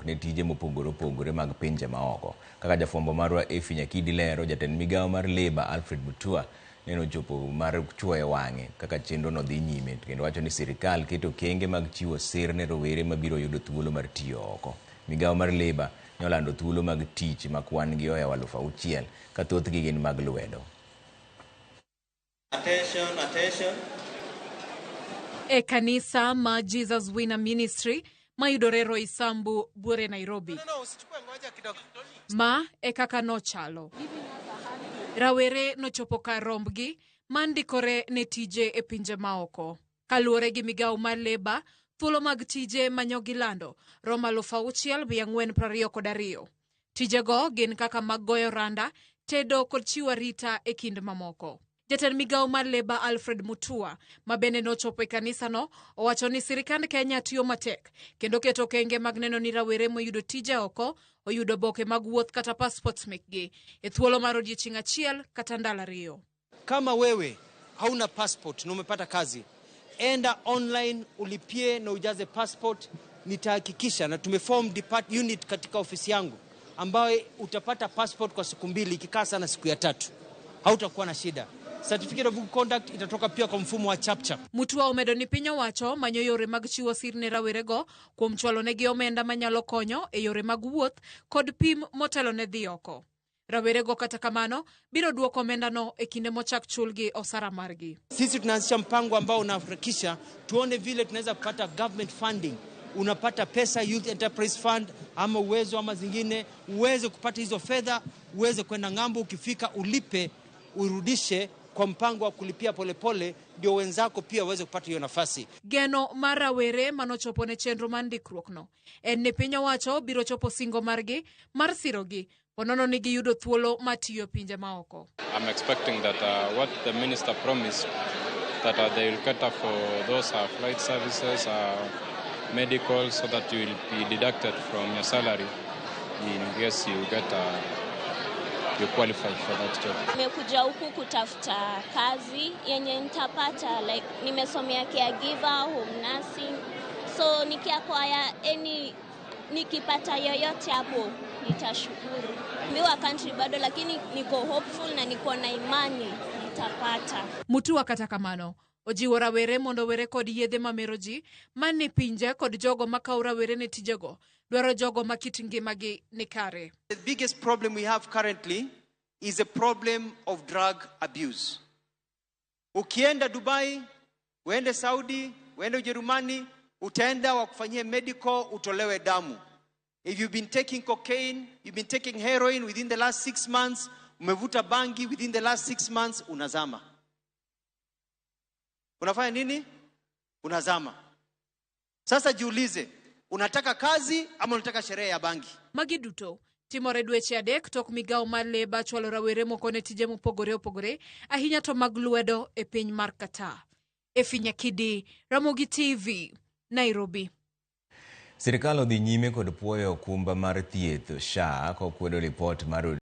Ne tije mopogore opogore mag pinje maoko. Kaka jafwambo marwa Effie Nyakidi lero, jatend migawo mar Labour Alfred Mutua neno chopo mar chuoyo wang'e kaka chenro no dhi nyime kendo wacho ni sirikal keto okenge mag chiwo sir ne rowere mabiro yudo thuolo mar tiyo oko. Migawo mar Labour ne olando thuolo mag tich ma kwan gi ohewo 6,000 ka thothgi gin mag lwedo. Attention, attention. E kanisa ma Jesus Winner Ministry mayudore Roysambu buore Nairobi. Ma e kaka nochalo. Rawere nochopo kar rombgi ma ndikore ne tije e pinje maoko. Kaluwore gi migawo mar Labour, thuolo mag tije manyogilando romo 6,422. Tijego gin kaka mag goyo randa, tedo kod chiwo arita e kind mamoko. Jatend migawo mar Labour Alfred Mutua, ma bende nochopo e kanisano, owacho ni sirikand Kenya tiyo matek kendo keto okenge mag neno ni rawere moyudo tije oko oyudo oboke mag wuoth kata passports mekgi e thuolo mar odiechieng' achiel kata ndalo 2. Kama wewe hauna passport na umepata kazi, enda online ulipie na ujaze passport. Nitahakikisha na tumeform depart unit katika ofisi yangu ambayo utapata passport kwa siku 2, ikikaa sana siku ya 3 hautakuwa na shida. Certificate of good conduct itatoka pia kwa mfumo wa chapchap. Mutua omedo ni piny owacho manyo yore mag chiwo sir ne rawerego kuom chwalo negi omenda manyalo konyo e yore mag wuoth kod pim motelo ne dhi oko. Rawerego kata kamano biro duoko omendano e kinde mochak chulgi osara margi. Sisi tunaanzisha mpango ambao unaharakisha tuone vile tunaweza kupata government funding. Unapata pesa Youth Enterprise Fund ama uwezo ama zingine, uweze kupata hizo fedha, uweze kwenda ng'ambo, ukifika ulipe, urudishe kwa mpango wa kulipia polepole, ndio wenzako pia waweze kupata hiyo nafasi. Geno mar rawere manochopo ne chenro mar ndikruokno en ni piny owacho biro chopo singo margi mar sirogi ponono ni giyudo thuolo mar tiyo pinje maoko. I'm expecting that what the minister promised, that they will cater for those flight services, medical, so that you will be deducted from your salary in case you get you qualify for that job. Nimekuja huku kutafuta kazi yenye nitapata, like nimesomea caregiver, home nursing, so nikiacquire any, nikipata yoyote hapo nitashukuru. Miwa country bado, lakini niko hopeful na niko na imani nitapata. Mutua kata kamano ojiwo rawere mondo owere kod yedhe mamero ji man e pinje kod jogo makawo rawere ne tijego dwaro jogo ma kit ngimagi ni kare. The biggest problem we have currently is a problem of drug abuse. Ukienda Dubai, uende Saudi, uende Ujerumani, utaenda wakufanyie medical, utolewe damu. If you've been taking cocaine, you've been taking heroin within the last 6 months, umevuta bangi within the last 6 months, unazama. Unafanya nini? Unazama. Sasa jiulize, unataka kazi ama unataka sherehe ya bangi? Magi duto timore dweche 3 tok migawo mar Labour chwalo rawere moko ne tije mopogore opogore, ahinya to mag lwedo e piny mar Qatar. Effie Nyakidi, Ramogi TV, Nairobi. Sirikal odhi nyime kod puoyo okumba mar thieth SHA kokwedo ripot mar